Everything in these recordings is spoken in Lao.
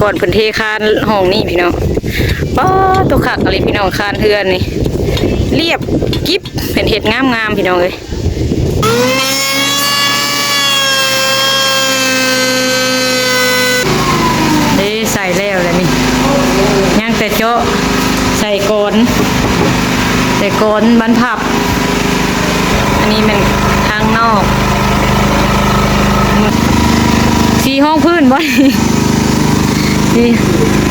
ກ່ອນເພິ່ນເທຄານຫ້ອງນີ້ພີ່ນ້ອງ. ປ້າໂຕ ຄັກອີ່ຫຼີພີ່ນ້ອງ ຄານເຮືອນນີ້ລຽບກິບ ເພິ່ນເຮັດງາມໆພີ່ນ້ອງເອີຍ. ເດ້ ໃສ່ແລ້ວແຫຼະນີ້ ຍັງແຕ່ເຈາະໃສ່ກອນ ໃສ່ກອນບານພັບ. ອັນນີ້ແມ່ນທາງນອກ ສີຮອງພື້ນບໍ່? ສີ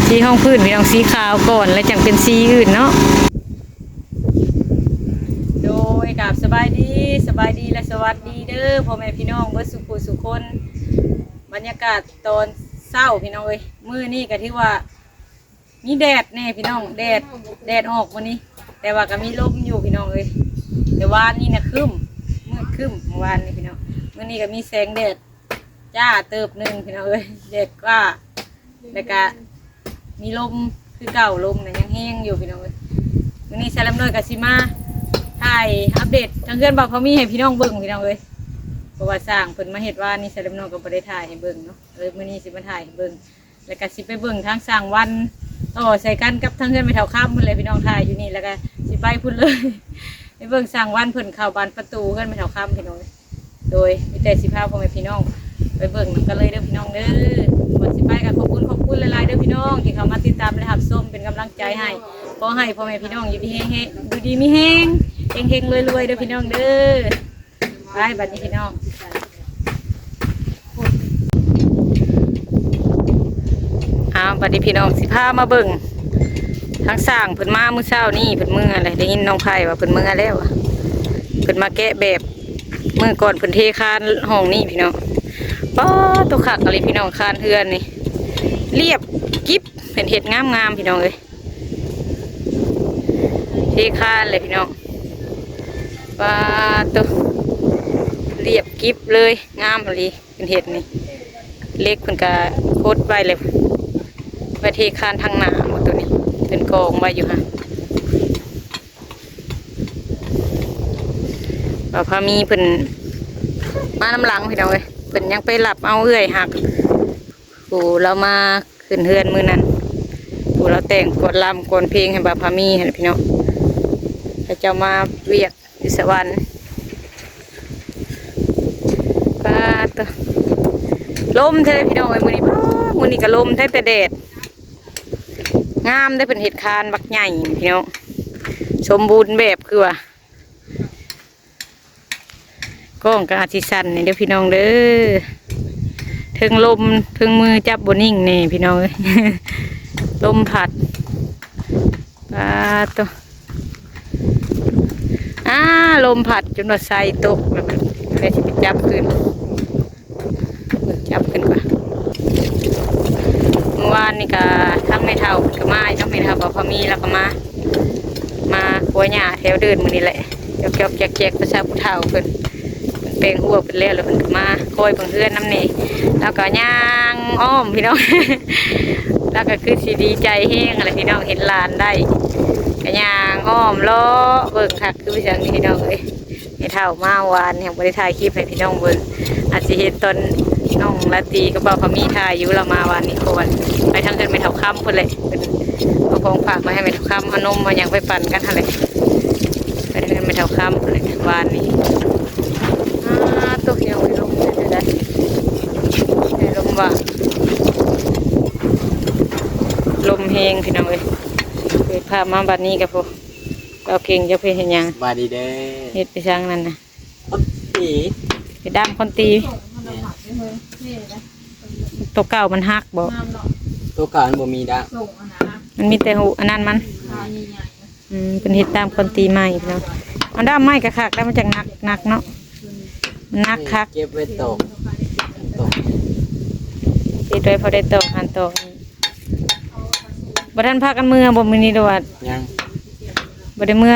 ສີຮອງພື້ນພີ່ນ້ອງ ສີຂາວກ່ອນ ແລ້ວຈັ່ງເປັນສີອື່ນເນາະ. ໂດຍ ກາບສະບາຍດີ ສະບາຍດີ ແລະ ສະຫວັດດີເດີ ພໍ່ແມ່ພີ່ນ້ອງເບິດສູ່ຜູ້ສູ່ຄົນ. ບັນຍາກາດຕອນເຊົ້າພີ່ນ້ອງເອີຍ ມື້ນີ້ກໍຖືວ່າ ມີແດດແດ່ພີ່ນ້ອງ ແດດ ແດດອອກມື້ນີ້ ແຕ່ວ່າກໍມີລົມຢູ່ພີ່ນ້ອງເອີຍ. ແຕ່ວານນີ້ນະຄຶ້ມ ມືດຄຶ້ມເມື່ອວານນີ້ພີ່ນ້ອງ. ມື້ນີ້ກໍມີແສງແດດຈ້າເຕີບໜຶ່ງພີ່ນ້ອງເອີຍ ແດດຈ້າ ແລ້ວກະມີລົມຄືເກົ່າ ລົມນະຍັງແຮງຢູ່ພີ່ນ້ອງເອີຍ. ມື້ນີ້ສາວລຳນ້ອຍກໍຊິມາຖ່າຍອັບເດດທາງເຮືອນບ່າວພາມີໃຫ້ພີ່ນ້ອງເບິ່ງພີ່ນ້ອງເອີຍ ເພາະວ່າຊ່າງເພິ່ນມາເຮັດວານນີ້ ສາວລຳນ້ອຍກໍບໍ່ໄດ້ຖ່າຍໃຫ້ເບິ່ງເນາະ. ເອີ ມື້ນີ້ຊິມາຖ່າຍໃຫ້ເບິ່ງ ແລ້ວກະຊິໄປເບິ່ງທາງສ້າງວັນ ຕໍ່ໃສ່ກັນກັບທາງເຮືອນແມ່ເຖົ້າຄຳພຸ້ນແຫຼະພີ່ນ້ອງ. ຖ່າຍຢູ່ນີ້ ແລ້ວກະຊິໄປພຸ້ນເລີຍ ໄປເບິ່ງສ້າງວັນເພິ່ນເຂົ້າບານປະຕູເຮືອນແມ່ເຖົ້າຄຳພີ່ນ້ອງ. ໂດຍ ມີແຕ່ຊິພາພໍ່ແມ່ພີ່ນ້ອງໄປເບິ່ງນຳກັນເລີຍເດີພີ່ນ້ອງເດີ. ກ່ອນຊິໄປກໍຂອບຄຸນ ຂອບຄຸນຫຼາຍໆເດີພີ່ນ້ອງ ທີ່ເຂົ້າມາຕິດຕາມ ແລະ ຮັບຊົມເປັນກຳລັງໃຈໃຫ້. ຂໍໃຫ້ພໍ່ແມ່ພີ່ນ້ອງຢູ່ດີມີແຮງ ຢູ່ດີມີແຮງ ເຮັງໆລວຍໆເດີພີ່ນ້ອງເດີ. ໄປບັດນີ້ພີ່ນ້ອງ ອ້າວ ບັດນີ້ພີ່ນ້ອງຊິພາມາເບິ່ງ ທາງຊ່າງເພິ່ນມາມື້ເຊົ້ານີ້ ເພິ່ນເມືອແລ້ວ ໄດ້ຍິນນ້ອງໄພວ່າເພິ່ນເມືອແລ້ວ ເພິ່ນມາແກະແບບ ມື້ກ່ອນເພິ່ນເທຄານຫ້ອງນີ້ພີ່ນ້ອງ. ປ້າໂຕ ຄັກອີ່ຫຼີພີ່ນ້ອງ ຄານເຮືອນນີ້ລຽບກິບ ເພິ່ນເຮັດງາມໆພີ່ນ້ອງເອີຍ. ເທຄານເລີຍພີ່ນ້ອງ ປ້າໂຕ ລຽບກິບເລີຍ ງາມອີ່ຫຼີ. ເພິ່ນເຮັດນີ້ ເຫຼັກເພິ່ນກະຄົດໄວ້ແລ້ວ ໄວ້ເທຄານທາງໜ້າໝົດ. ໂຕນີ້ເພິ່ນກອງໄວ້ຢູ່ຫັ້ນ ບ່າວພາມີເພິ່ນມານຳຫຼັງພີ່ນ້ອງເອີຍ. ເພິ່ນຍັງໄປຮັບເອົາເອື້ອຍຮັກ ຜູ້ລາວມາຂຶ້ນເຮືອນມື້ນັ້ນ ຜູ້ລາວແຕ່ງກອນລຳກອນເພງໃຫ້ບ່າວພາມີຫັ້ນແຫຼະພີ່ນ້ອງ. ເຂົາເຈົ້າມາວຽກ ຢູ່ສະຫວັນ. ປາດໂຕ ລົມແທ້ເດ້ພີ່ນ້ອງເອີຍ ມື້ນີ້ ປາດ ມື້ນີ້ກໍລົມແທ້ ແຕ່ແດດ ງາມເດ້. ເພິ່ນເຮັດຄານບັກໃຫຍ່ນີ້ພີ່ນ້ອງ ສົມບູນແບບ ຄືວ່າ ກ້ອງກໍອາດຊິສັ່ນນີ້ເດີພີ່ນ້ອງເດີ ເທິງລົມ ເທິງມືຈັບບໍ່ນິ່ງແນ່ພີ່ນ້ອງເອີຍ ລົມພັດ. ປາດໂຕ ອ້າ ລົມພັດຈົນວ່າໄຊຕົກ ແລ້ວກໍເລີຍຊິໄປຈັບຄືນ ຈັບຄືນກ່ອນ. ມື້ວານນີ້ກໍທາງແມ່ເຖົ້າເພິ່ນກໍມາເນາະ ແມ່ເຖົ້າບ່າວພາມີລາວກໍມາ ມາຄົວຫຍ້າແຖວເດີ່ນມື້ນີ້ແຫຼະ ຈອກໆແຈກໆ ພາສາຜູ້ເຖົ້າເພິ່ນ. ເພິ່ນແປງຮົ້ວເພິ່ນແລ້ວ ແລ້ວເພິ່ນກໍມາຄອຍເບິ່ງເຮືອນນຳແດ່. ລາວກໍຍ່າງອ້ອມພີ່ນ້ອງ ລາວກໍຄືຊິດີໃຈແຮງຫັ້ນແຫຼະພີ່ນ້ອງ ເຫັນຫຼານໄດ້ ກໍຍ່າງອ້ອມເລາະເບິ່ງ. ຄັກຄືຈັ່ງນີ້ພີ່ນ້ອງເອີຍ ແມ່ເຖົ້າມາວານ ຍັງບໍ່ໄດ້ຖ່າຍຄລິບໃຫ້ພີ່ນ້ອງເບິ່ງ ອາດຊິເຫັນຕອນນ້ອງລາຕີກັບບ່າວພາມີຖ່າຍຢູ່. ລາວມາວານນີ້ ເພາະວ່າໄປທາງເຮືອນແມ່ເຖົ້າຄຳພຸ້ນແຫຼະ ເພິ່ນເອົາຂອງຝາກໄວ້ໃຫ້ແມ່ເຖົ້າຄຳ ເອົານົມເອົາຫຍັງໄປປັ່ນກັນຫັ້ນແຫຼະ. ໄປເຮືອນແມ່ເຖົ້າຄຳພຸ້ນແຫຼະວານນີ້. ອ້າ ຕົກຍັງໄປລົມເປັນຈັ່ງໃດ ໄດ້ລົມວ່າ ລົມແຮງພີ່ນ້ອງເອີຍ. ເປີດພາບມາບັດນີ້ກໍພໍ ເອົາເກັ່ງຈະເຮັດຫຍັງ? ສະບາຍດີເດີ. ເຮັດໄປຊ່າງນັ້ນນະ ຄົນຕີ ເຮັດດ້າມຄົນຕີ. ແມ່ນ ຕົວເກົ່າມັນຫັກບໍ່? ຕົວເກົ່າມັນບໍ່ມີດ້າມ ມັນມີແຕ່ຫູອັນນັ້ນມັນ. ອືມ ເພິ່ນເຮັດຕາມຄົນຕີໃໝ່ພີ່ນ້ອງ. ເອົາດ້າມໄມ້ກະຄັກ ດ້າມມັນຈັ່ງໜັກ ໜັກເນາະ ມັນໜັກຄັກ. ເກັບໄວ້ຕອກ ຕອກ ຕິດໄວ້ພໍໄດ້ຕອກ ຫັ້ນຕອກນີ້. ບໍ່ທັນພາກັນເມືອບໍ່ມື້ນີ້ ຫຼືວ່າ ຍັງ ບໍ່ໄດ້ເມືອ?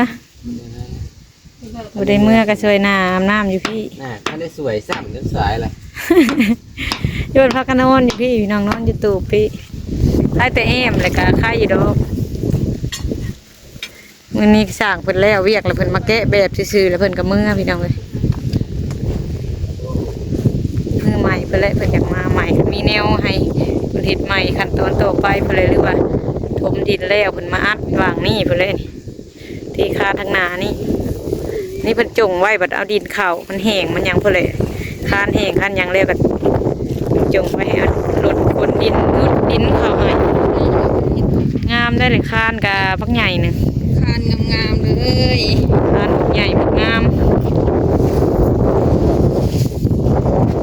ບໍ່ໄດ້ເມືອ ກະຊ່ວຍໜ້າອາບນ້ຳຢູ່ພີ້. ໜ້າ ບໍ່ໄດ້ສວຍຊ້ຳ ຈົນສາຍລະ ຢູ່ບ້ານພາກັນນອນຢູ່ພີ້ ພີ່ນ້ອງນອນຢູ່ຕູບພີ້. ໄຄແຕ່ແອ້ມ ແລ້ວກະໄຄຢູ່ດອກ. ມື້ນີ້ຊ່າງເພິ່ນແລ້ວວຽກ ແລ້ວເພິ່ນມາແກະແບບຊື່ໆ ແລ້ວເພິ່ນກໍເມືອ ພີ່ນ້ອງເອີຍ. ມືໃໝ່ເພິ່ນແຫຼະ ເພິ່ນຢາກມາໃໝ່ ມີແນວໃຫ້ເພິ່ ເຮັດໃໝ່ຂັ້ນຕອນຕໍ່ໄປພຸ້ນແຫຼະ ຫຼືວ່າຖົມດິນແລ້ວເພິ່ນມາອັດຫວ່າງນີ້ພຸ້ນແຫຼະ ເທຄານທາງໜ້ານີ້. ນີ້ເພິ່ນຈົ່ງໄວ້ ບັດເອົາດິນເຂົ້າ ມັນແຫ້ງມັນຫຍັງພຸ້ນແຫຼະ ຄານແຫ້ງຄານຫຍັງແລ້ວກໍຈົ່ງໄວ້ໃຫ້ລົດຂົນດິນ ຫຼຸດດິນເຂົ້າໃຫ້. ງາມໄດ໋ ຄານກະບັກໃຫຍ່ໜຶ່ງ ຄານງາມໆເລີຍ ຄານບັກໃຫຍ່ບັກງາມ.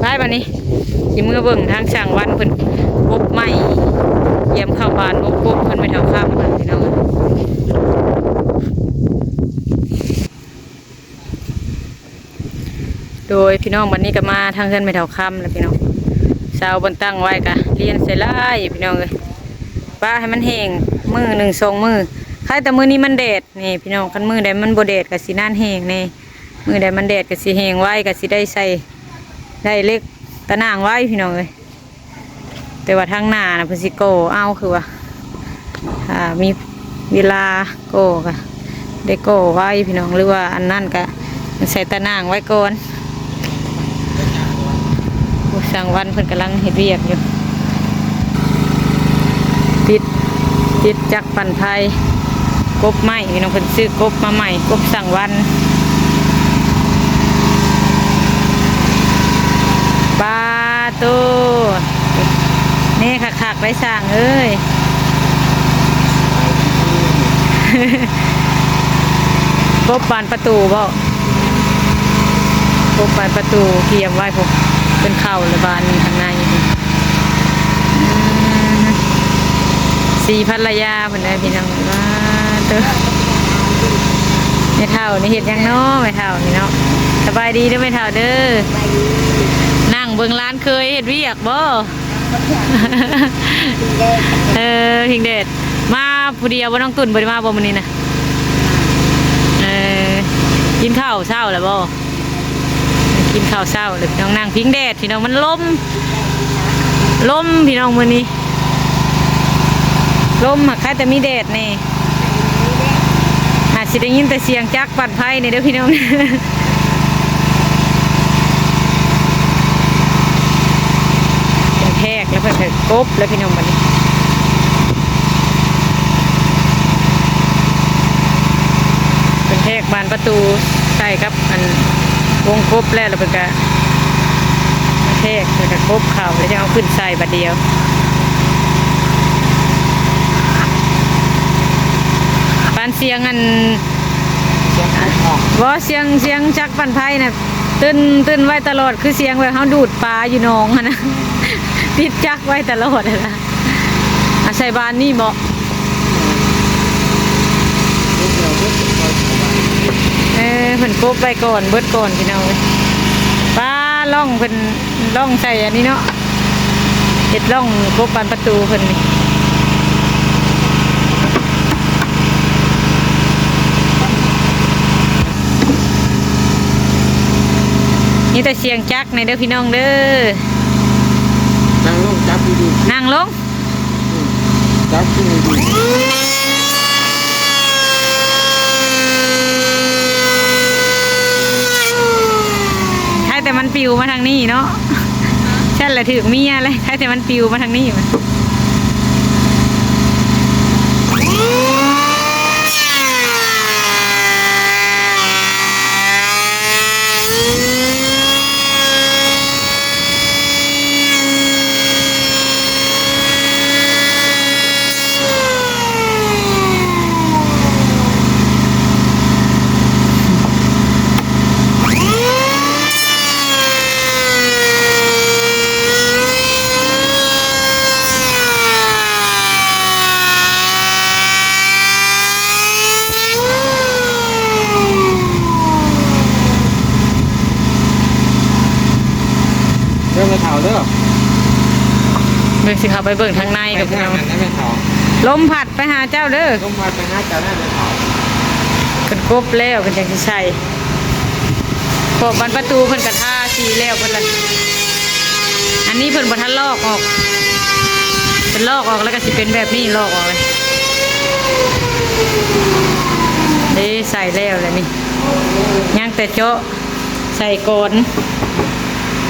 ໄປບາດນີ້ ຊິເມືອເບິ່ງທາງຊ່າງວັນເພິ່ນກົບໄມ້ ກຽມເຂົ້າບານອົບກົບເພິ່ນ ແມ່ເຖົ້າຄຳເພິ່ນ ພີ່ນ້ອງ. ໂດຍພີ່ນ້ອງ ບັດນີ້ກໍມາທາງເຮືອນແມ່ເຖົ້າຄຳແລ້ວພີ່ນ້ອງ. ເສົາເພິ່ນຕັ້ງໄວ້ກໍລຽນໃສ່ຫຼາຍພີ່ນ້ອງເອີຍ ປະໃຫ້ມັນແຫ້ງມື້ໜຶ່ງສອງມື້. ຄາຍແຕ່ມື້ນີ້ມັນແດດນີ້ພີ່ນ້ອງ ຄັນມື້ໃດມັນບໍ່ແດດກໍຊິນານແຫ້ງແດ່ ມື້ໃດມັນແດດກໍຊິແຫ້ງໄວ ກໍຊິໄດ້ໃສ່ ໄດ້ເຫຼັກຕະໜ່າງໄວພີ່ນ້ອງເອີຍ. ແຕ່ວ່າທາງໜ້ານະເພິ່ນຊິກໍ່ເອົາ ຄືວ່າ ຖ້າມີເວລາກໍ່ກະໄດ້ກໍ່ໄວພີ່ນ້ອງ ຫຼືວ່າອັນນັ້ນກະໃສ່ຕາໜ່າງໄວ້ກ່ອນ. ໂອ້ ຊ່າງວັນເພິ່ນກຳລັງເຮັດວຽກຢູ່ ຕິດ ຕິດຈັກ ປັ່ນໄຟ ກົບໄມ້ພີ່ນ້ອງ ເພິ່ນຊື້ກົບມາໃໝ່ ກົບສັງວັນ. ປາໂຕ ແນ່ຄັກໆ ໄດ້ຊ່າງເອີຍ. ກົບບານປະຕູບໍ? ກົບບານປະຕູກຽມໄວ້ພຸ້ນ ເພິ່ນເຂົ້າລະບານນີ້ ທາງໃນພຸ້ນ. ອືມ ສີພັນລະຍາພຸ້ນນະພີ່ນ້ອງ. ວ້າ ເຕີ ແມ່ເຖົ້ານີ້ເຮັດຫຍັງເນາະ ແມ່ເຖົ້ານີ້ເນາະ? ສະບາຍດີເດີແມ່ເຖົ້າເດີ. ສະບາຍດີ. ນັ່ງເບິ່ງຫຼານເຂີຍເຮັດວຽກບໍ? ເອີ ພິງແດດ. ມາຜູ້ດຽວບໍ່ ນ້ອງຕຸ່ນບໍ່ໄດ້ມາບໍ່ມື້ນີ້ນະ? ເອີ ກິນເຂົ້າເຊົ້າແລ້ວບໍ່? ກິນເຂົ້າເຊົ້າແລ້ວພີ່ນ້ອງ ນັ່ງພິງແດດພີ່ນ້ອງ ມັນລົມ ລົມພີ່ນ້ອງມື້ນີ້ ລົມ ຫາກຄາຍແຕ່ມີແດດແນ່. ອາດຊິໄດ້ຍິນແຕ່ສຽງຈັກປັ່ນໄຟນີ້ເດີພີ່ນ້ອງ. ເປັນແທກແລ້ວ ເພິ່ນກໍກົບແລ້ວພີ່ນ້ອງ ບັດນີ້ ເປັນແທກບານປະຕູໃສ່ກັບອັນວົງກົບແລ້ວ ແລ້ວເພິ່ນກໍ ແທກ ແລ້ວກໍກົບເຂົ້າ ແລ້ວຈະເອົາຂຶ້ນໃສ່ບາດດຽວ. ປານສຽງອັນ ສຽງຂອງ ບໍ່ ສຽງ ສຽງຈັກປັ່ນໄຟນະ ຕື່ນ ຕື່ນໄວ້ຕະຫຼອດ ຄືສຽງແບບເຮົາດູດປາຢູ່ໜອງຫັ້ນນະ ຕິດຈັກໄວ້ຕະຫຼອດຫັ້ນນະ. ອາໄສບານນີ້ບໍ? ເອີ ເພິ່ນກົບໄວ້ກ່ອນ ເບິດກ່ອນພີ່ນ້ອງເອີຍ. ປາ ລ່ອງເພິ່ນ ລ່ອງໃສ່ອັນນີ້ເນາະ ເຮັດລ່ອງກົບບານປະຕູເພິ່ນນີ້. ມີແຕ່ສຽງຈັກນີ້ເດີພີ່ນ້ອງເດີ. ນັ່ງລົງຈັບດີໆ ນັ່ງລົງ. ອືມ ຈັບດີໆ. ໃຫ້ແຕ່ມັນປິວມາທາງນີ້ເນາະ ຊັ້ນລະຖືກເມຍເລີຍ. ໃຫ້ແຕ່ມັນປິວມາທາງນີ້. ເດີແມ່ເຖົ້າເດີ ເບິ່ງ ຊິເຂົ້າໄປເບິ່ງທາງໃນກັບພີ່ນ້ອງ. ໄປທາງນັ້ນນະແມ່ເຖົ້າ ລົມພັດໄປຫາເຈົ້າເດີ ລົມພັດໄປຫາເຈົ້ານະແມ່ເຖົ້າ. ເພິ່ນກົບແລ້ວເພິ່ນຈັ່ງຊິໃສ່ ຂອບບານປະຕູເພິ່ນກະທາສີແລ້ວເບິດລະ. ອັນນີ້ເພິ່ນບໍ່ທັນລອກອອກ ເພິ່ນລອກອອກແລ້ວກະຊິເປັນແບບນີ້ ລອກອອກເລີຍ. ເດ້ ໃສ່ແລ້ວລະນີ້ ຍັງແຕ່ເຈາະ ໃສ່ກອນ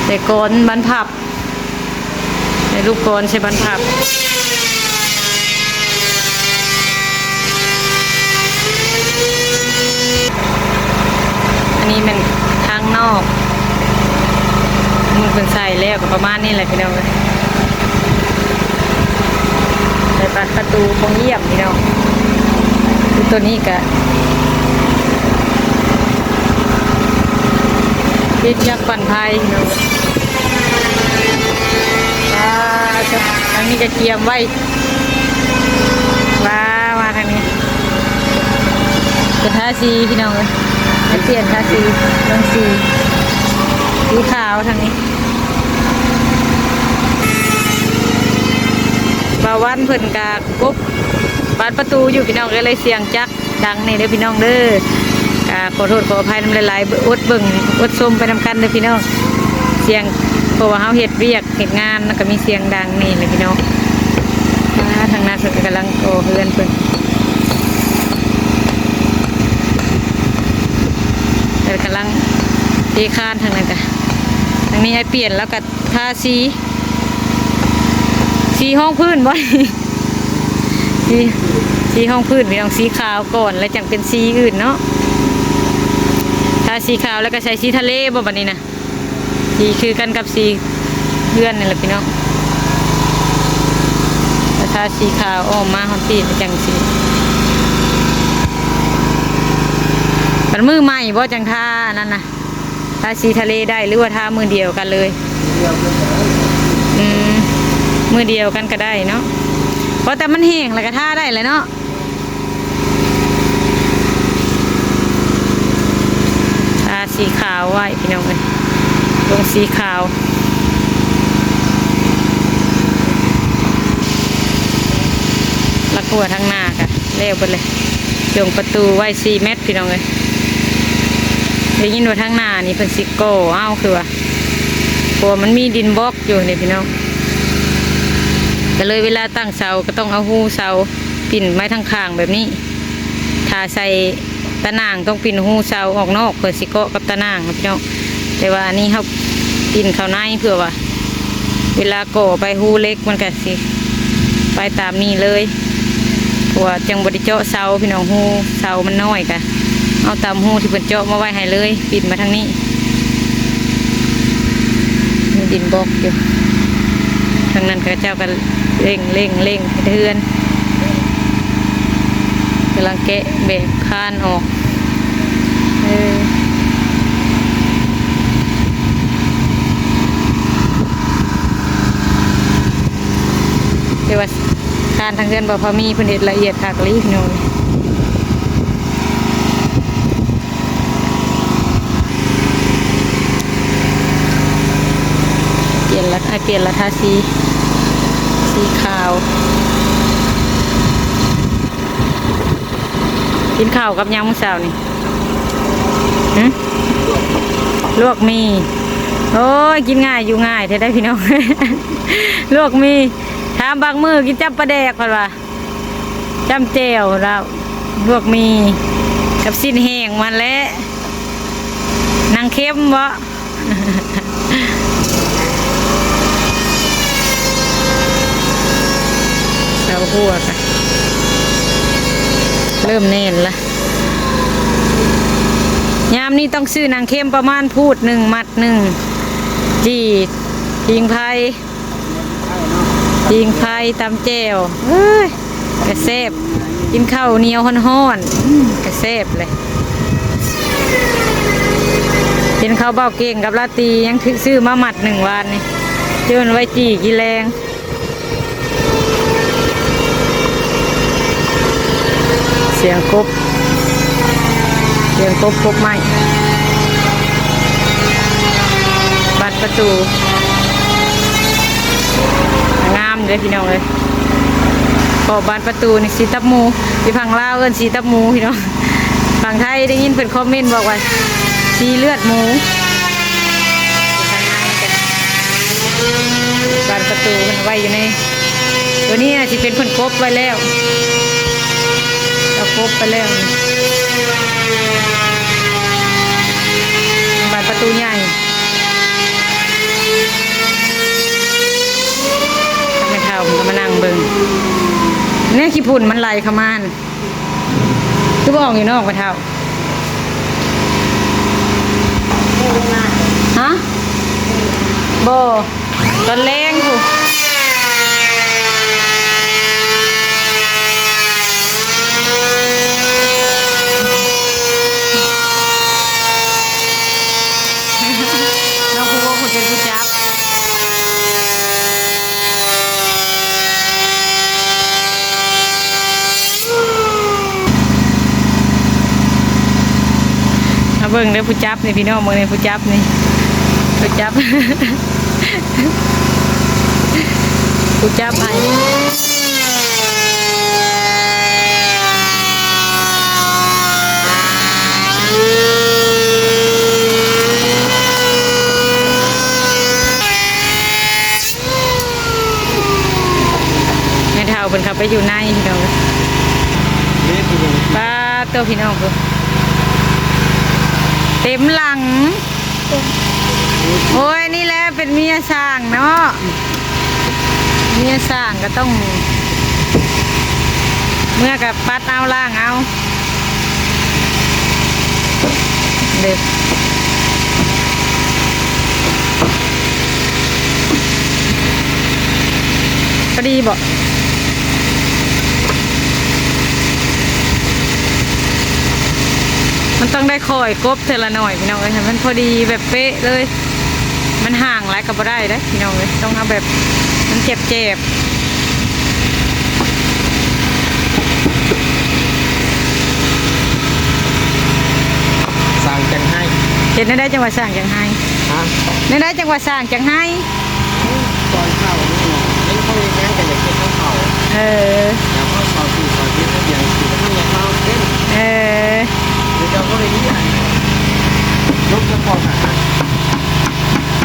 ໃສ່ກອນບານພັບ ໃສ່ ລູກກອນໃສ່ບານພັບ. ອັນນີ້ແມ່ນທາງນອກ ມື້ເພິ່ນໃສ່ແລ້ວກໍປະມານນີ້ແຫຼະພີ່ນ້ອງເອີຍ. ໃສ່ບານປະຕູໂຮງຮຽນພີ່ນ້ອງ. ຕົວນີ້ກະ ເຮັດຈັກປັ່ນໄຟເນາະ. ອ່າ ທາງນີ້ກະກຽມໄວ້. ວ້າ ມາທາງນີ້ ຈະທາສີພີ່ນ້ອງເອີຍ. ຈະປ່ຽນທາສີ ລົງສີ ສີຂາວທາງນີ້. ບ່າວວັນເພິ່ນກະກົບບານປະຕູຢູ່ພີ່ນ້ອງເອີຍ ເລີຍສຽງຈັກ ດັງແດ່ເດີພີ່ນ້ອງເດີ. ກະຂໍໂທດຂໍອະໄພນຳຫຼາຍໆ ອົດເບິ່ງອົດຊົມໄປນຳກັນເດີພີ່ນ້ອງ. ສຽງ ເພາະວ່າເຮົາເຮັດວຽກເຮັດງານ ມັນກະມີສຽງດັງແດ່ແຫຼະພີ່ນ້ອງ. ອ່າ ທາງນັ້ນເພິ່ນກະກຳລັງກໍ່ເຮືອນເພິ່ນ ເພິ່ນກຳລັງເທຄານທາງນັ້ນກະ. ທາງນີ້ອ້າຍປ່ຽນ ລາວກະ ທາສີ ສີຮອງພື້ນບໍ່? ສີ ສີຮອງພື້ນພີ່ນ້ອງ ສີຂາວກ່ອນ ແລ້ວຈັ່ງເປັນສີອື່ນເນາະ. ທາສີຂາວແລ້ວກໍໃສ່ສີທະເລບໍ່ບັດນີ້ນະ? ສີຄືກັນກັບສີເຮືອນນີ້ແຫຼະພີ່ນ້ອງ. ແລ້ວທາສີຂາວອ້ອມມາຮອດພີ້ ແລ້ວຈັ່ງສີ ບັດມື້ໃໝ່ບໍ່ ຈັ່ງທາອັນນັ້ນນະ? ທາສີທະເລໄດ້ ຫຼືວ່າທາມື້ດຽວກັນເລີຍ? ອືມ ມື້ດຽວກັນກໍໄດ້ເນາະ ເພາະແຕ່ມັນແຫ້ງແລ້ວກໍທາໄດ້ແຫຼະເນາະ. ທາສີຂາວໄວ້ພີ່ນ້ອງເອີຍ ລົງສີຂາວ. ລະຂົວທາງໜ້າກະແລ້ວເບິດເລີຍ ຈົງປະຕູໄວ້ສີ່ແມັດ ພີ່ນ້ອງເອີຍ. ໄດ້ຍິນວ່າທາງໜ້ານີ້ເພິ່ນຊິກໍ່ເອົາ ຄືວ່າ ເພາະວ່າມັນມີດິນບລັອກຢູ່ນີ້ພີ່ນ້ອງ. ກໍເລີຍເວລາຕັ້ງເສົາກໍຕ້ອງເອົາຮູເສົາປິ່ນໄວ້ທາງຂ້າງແບບນີ້. ຖ້າໃສ່ຕາໜ່າງຕ້ອງປິ່ນຮູເສົາອອກນອກ ເພື່ອຊິເກາະກັບຕາໜ່າງນະພີ່ນ້ອງ. ແຕ່ວ່າອັນນີ້ເຮົາປິ່ນເຂົ້າໃນ ເພື່ອວ່າ ເວລາກໍ່ໄປຮູເຫຼັກມັນກະຊິໄປຕາມນີ້ເລີຍ ເພາະວ່າຈັ່ງບໍ່ໄດ້ເຈາະເສົາພີ່ນ້ອງ. ຮູເສົາມັນນ້ອຍ ກະເອົາຕາມຮູທີ່ເພິ່ນເຈາະມາໄວ້ໃຫ້ເລີຍ ປິ່ນມາທາງນີ້. ມີດິນບລັອກຢູ່ ທາງນັ້ນເຂົາເຈົ້າກະເລັ່ງໆໆເຮັດເຮືອນ ກຳລັງແກະແບບຄານອອກ. ເອີ ແຕ່ວ່າຄານທາງເຮືອນບໍ່ພໍມີ ເພິ່ນເຮັດລະອຽດຄັກອີ່ຫຼີພີ່ນ້ອງ. ປ່ຽນລະ ອ້າຍປ່ຽນລະ ທາສີ ສີຂາວ. ກິນເຂົ້າກັບຫຍັງມື້ເຊົ້ານີ້? ຫຶ? ລວກໝີ່. ໂອ້ຍ ກິນງ່າຍຢູ່ງ່າຍແທ້ໄດ໋ພີ່ນ້ອງ. ລວກໝີ່ ຖາມບາງມື້ກິນຈ້ຳປາແດກ ເພິ່ນວ່າ ຈ້ຳແຈ່ວລາວ ລວກໝີ່ກັບຊີ້ນແຫ້ງມັນແຫຼະ. ໜັງເຄັມເບາະ? ເສົາຫົວກະເລີ່ມແໜ້ນລະ. ຍາມນີ້ຕ້ອງຊື້ໜັງເຄັມປະມານພູດໜຶ່ງ ມັດໜຶ່ງ ຈີ່ ຜິງໄຟ ປີ້ງໄຟ ຕຳແຈ່ວ ເອີຍ ກະແຊບ. ກິນເຂົ້າໜຽວຮ້ອນໆ ອືມ ກະແຊບເລີຍ. ເຫັນເຂົາເບົາເກັ່ງກັບລາຕີ ຍັງຖືກຊື້ມາມັດໜຶ່ງວານນີ້ ຈື່ໄວ້ຈີ່ກິນແລງ. ສຽງກົບ ສຽງກົບ ກົບໄມ້ ບານປະຕູ ງາມເດີພີ່ນ້ອງເອີຍ. ຂອບບານປະຕູນີ້ສີຕັບໝູ ຢູ່ຝັ່ງລາວເອີ້ນສີຕັບໝູພີ່ນ້ອງ. ຝັ່ງໄທໄດ້ຍິນເພິ່ນຄອມເມັນບອກວ່າສີເລືອດໝູ. ບານປະຕູເພິ່ນເອົາໄວ້ຢູ່ໃນ ຕົວນີ້ອາດຊິເປັນເພິ່ນກົບໄວ້ແລ້ວ ເອົາກົບໄປແລ້ວ. ບານປະຕູໃຫຍ່. ເຮົາກໍມານັ່ງເບິ່ງ ແນວຂີ້ຝຸ່ນມັນໄຫຼເຂົ້າມາ ຄືບໍ່ອອກຢູ່ນອກ ແມ່ເຖົ້າ? ຮະ? ບໍ່ ຕອນແລງພຸ້ນ. ນ້ອງພູວົງເພິ່ນເປັນຜູ້ຈັບ. ມາເບິ່ງເດີຜູ້ຈັບນີ້ ພີ່ນ້ອງ ເບິ່ງແດ່ຜູ້ຈັບນີ້ ຜູ້ຈັບ ຜູ້ຈັບໃຫ້. ແມ່ເຖົ້າເພິ່ນເຂົ້າໄປຢູ່ໃນ ພີ່ນ້ອງ. ປາດໂທ້ ພີ່ນ້ອງເພິ່ນ ເຕັມຫຼັງ. ໂອ້ຍ ນີ້ແຫຼະເປັນເມຍຊ່າງເນາະ ເມຍຊ່າງກໍຕ້ອງ ເມືອກໍປັດເອົາ ລ້າງເອົາເດີ. ພໍດີບໍ່? ມັນຕ້ອງໄດ້ຄ່ອຍກົບເທື່ອລະໜ້ອຍ ພີ່ນ້ອງເອີຍ ໃຫ້ມັນພໍດີແບບເປະເລີຍ. ມັນຫ່າງຫຼາຍກໍບໍ່ໄດ້ເດ້ ພີ່ນ້ອງເອີຍ ຕ້ອງເອົາແບບມັນແຈບໆ. ຊ່າງຈັ່ງໄຫ້ ເຮັດແນວໃດຈັ່ງວ່າຊ່າງຈັ່ງໄຫ້? ຮະ? ແນວໃດຈັ່ງວ່າຊ່າງຈັ່ງໄຫ້? ຕອນເຊົ້ານີ້ເນາະ ເຫັນເຂົາເຮັດຫຍັງກໍຢາກເຮັດນຳເຂົາ. ເອີ ຢາກເອົາເຂົ້າຕູ້ເຂົ້າກິນ ເຮັດຫຍັງຊິ ກໍຢາກເອົາເປັນ. ເອີ ແຕ່ເຈົ້າບໍ່ໄດ້ຮຽນ ຈົບສະເພາະທະຫານ.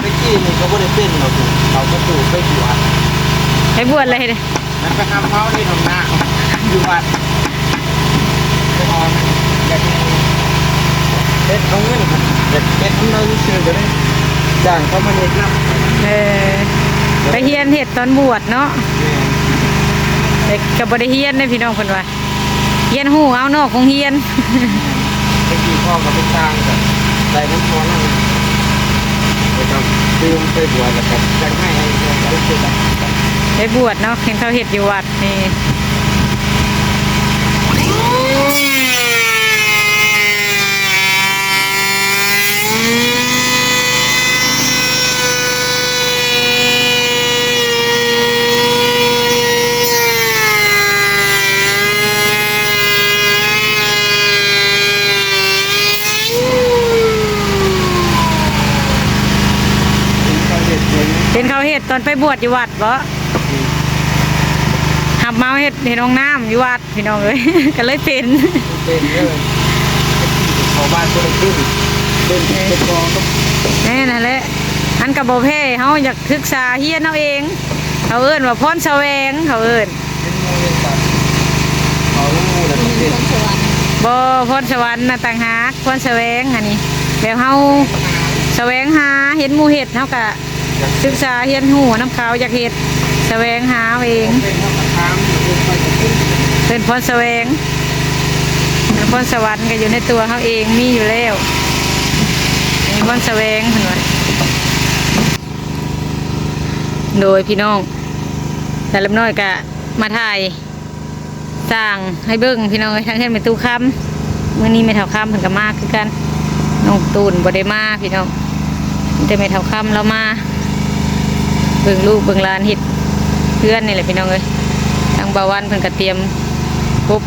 ແຕ່ກີ້ນີ້ກໍບໍ່ໄດ້ເປັນດອກ ເຂົ້າປະຕູໄປບວດ ໄປບວດເລີຍ. ແລ້ວໄປຫາເຜົາໃນໜອງນ້ຳຢູ່ວັດ ໄປເອົາ ຢາກເຮັດເອົາເງິນ ຢາກເຮັດນຳລາວຊື່ໆ ກໍເລີຍຈ້າງເຂົາມາເຮັດນຳ. ເອີ ໄປຮຽນເຮັດຕອນບວດເນາະ. ແມ່ນ ແຕ່ກໍບໍ່ໄດ້ຮຽນເດ້ ພີ່ນ້ອງເພິ່ນວ່າ ຮຽນຮູ້ເອົານອກໂຮງຮຽນ. ແຕ່ກີ້ພໍ່ກໍເປັນຊ່າງ ກໍໄດ້ນຳພໍ່ນັ້ນ ແລ້ວກໍຕື່ມໄປບວດ ແລ້ວກໍຈັກໃຫ້ ໃຫ້ເຂົາເຮັດ ໄປບວດເນາະ ເຫັນເຂົາເຮັດຢູ່ວັດ. ນີ້ ເຫັນເຂົາເຮັດ ເຫັນເຂົາເຮັດຕອນໄປບວດຢູ່ວັດບໍ? ອືມ ຮັບເໝົາເຮັດ ເຮັດຫ້ອງນ້ຳຢູ່ວັດ ພີ່ນ້ອງເອີຍ ກໍເລີຍເປັນ ເປັນເລີຍ. ເຂົ້າບ້ານຄົນລະຄຶ່ງ ເປັນເຈົ້າຂອງ. ແມ່ນຫັ້ນແຫຼະ ອັນກໍບໍ່ແພ້ ເຮົາຢາກສຶກສາຮຽນເຮົາເອງ ເຂົາເອີ້ນວ່າພອນສະແຫວງ ເຂົາເອີ້ນ. ເປັນໝູ່ເຮັດກັນ ເຂົາເປັນໝູ່ແລ້ວກໍເປັນ ບໍ່ ພອນສະຫວັນນະຕ່າງຫາກ ພອນສະແຫວງອັນນີ້ ແບບເຮົາສະແຫວງຫາ ເຫັນໝູ່ເຮັດ ເຮົາກະ ສຶກສາຮຽນຮູ້ນຳເຂົາ ຢາກເຮັດ ສະແຫວງຫາເອົາເອງ. ເປັນພອນສະແຫວງ ແມ່ນພອນສະຫວັນກໍຢູ່ໃນຕົວເຮົາເອງ ມີຢູ່ແລ້ວ ມີພອນສະແຫວງເພິ່ນວ່າ. ໂດຍ ພີ່ນ້ອງ ແຕ່ລຳນ້ອຍກະມາຖ່າຍ ສ້າງໃຫ້ເບິ່ງ ພີ່ນ້ອງເອີຍ ທາງເຮືອນແມ່ຕູ້ຄຳ. ມື້ນີ້ແມ່ເຖົ້າຄຳເພິ່ນກໍມາຄືກັນ ນ້ອງຕູນບໍ່ໄດ້ມາ ພີ່ນ້ອງ ມີແຕ່ແມ່ເຖົ້າຄຳລາວມາ ເບິ່ງລູກເບິ່ງຫຼານເຮັດເຮືອນນີ້ແຫຼະ ພີ່ນ້ອງເອີຍ. ທາງບ່າວວັນເພິ່ນກໍຕຽມກົບ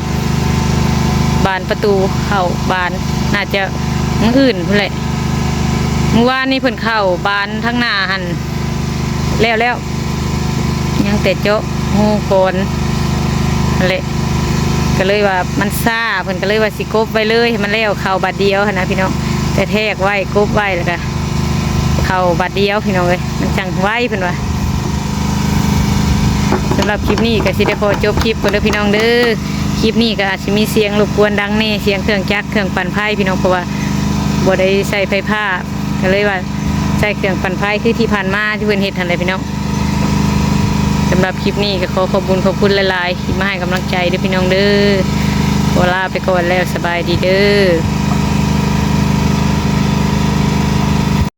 ບານປະຕູເຂົ້າບານ ໜ້າຈະມື້ອື່ນພຸ້ນແຫຼະ. ມື້ວານນີ້ເພິ່ນເຂົ້າບານທາງໜ້າຫັ້ນ ແລ້ວແລ້ວ ຍັງແຕ່ເຈາະຮູຄອນຫັ້ນແຫຼະ ກໍເລີຍວ່າມັນຊ້າ ເພິ່ນກໍເລີຍວ່າຊິກົບໄວ້ເລີຍ ໃຫ້ມັນແລ້ວເຂົ້າບາດດຽວຫັ້ນນະ ພີ່ນ້ອງ. ແຕ່ແທກໄວ້ ກົບໄວ້ ແລ້ວກໍເຂົ້າບາດດຽວ ພີ່ນ້ອງເອີຍ ມັນຈັ່ງໄວ ເພິ່ນວ່າ. ສຳລັບຄລິບນີ້ກໍຊິໄດ້ຂໍຈົບຄລິບກ່ອນເດີ ພີ່ນ້ອງເດີ. ຄລິບນີ້ກໍອາດຊິມີສຽງລົບກວນດັງແດ່ ສຽງເຄື່ອງຈັກ ເຄື່ອງປັ່ນໄຟ ພີ່ນ້ອງ ເພາະວ່າບໍ່ໄດ້ໃຊ້ໄຟຟ້າ ກໍເລີຍວ່າໃຊ້ເຄື່ອງປັ່ນໄຟ ຄືທີ່ຜ່ານມາທີ່ເພິ່ນເຮັດຫັ້ນແຫຼະ ພີ່ນ້ອງ. ສ ສຳລັບຄລິບນີ້ກໍຂໍຂອບບຸນຂອບຄຸນຫຼາຍໆ ທີ່ມາໃຫ້ກຳລັງໃຈເດີພີ່ນ້ອງເດີ. ຂໍລາໄປກ່ອນແລ້ວ ສະບາຍດີເດີ.